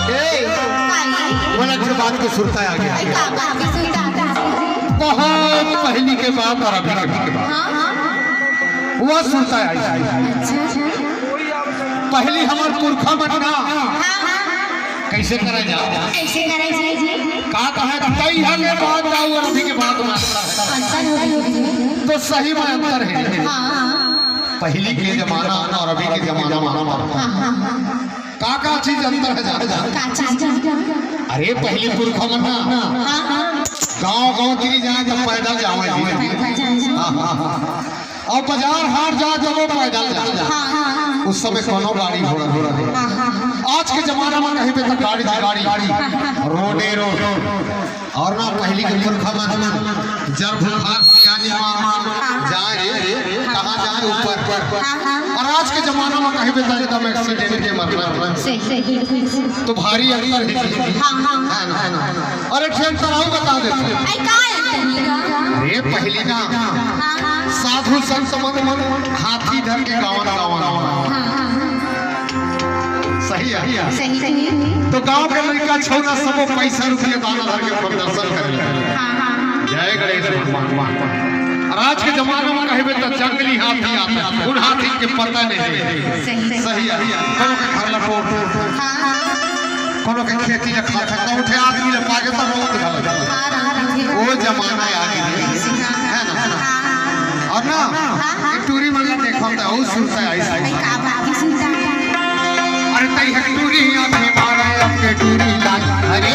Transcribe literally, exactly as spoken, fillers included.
ए, मोला एक ठो बात के सुरता आ गया। बहुत पहली के बात और अभी के बात। वो सुरता आई। पहली हमार पुरखा मन ना कैसे करे जा? का कहे, तैहा के बात जाऊ और अभी के बात में अंतर है। तो सही में अंतर है। पहली के जमाना और अभी के जमाना में अंतर है। का का चीज अंतर है, जाने जाने? अरे, पहली पुरखा मन ना गांव गांव तिरी जाए तो पैदल जावे जी। हाँ, हाँ, हाँ। और बाजार हाट जाए तो वो पैदल जाए। उस समय कोनो गाड़ी घोड़ा घोड़ा नहीं। आज के जमाना में कहीं पे तो गाड़ी गाड़ी, रोडे रोड। और ना पहली के पुरखा मन जर भूखा सियानी माँ जाए रे, कहाँ जाए? ऊपर। और आज के जमाना में कहीं पे तो एकदम एक्सीडेंट के मरना। तो भारी अंतर है। है ना, है ना। और एक ठे अंतर और बता देते हैं। अरे पहली ना साधु संत मन मन हाथी धर के गावन गावन। सही है। तो गांव के लड़का छौरा सबो पैसा रुपया दाना धर के अपन दर्शन करे। जय गणेश भगवान। और आज के जमाना में कहबे तो जंगली हाथी आता, उन हाथी के पता नहीं। सही है। कोनो के घर लटोट, कोनो के खेती ले खाता, तो उठे आदमी ले पागे तो बहुत गलत। वो जमाना आ गया है ना, है ना? और ना, ये टूरी मन ला देखो तो और सुरता आई। अरे तई है टूरी आंखें मारा, अब के टूरी लाई। अरे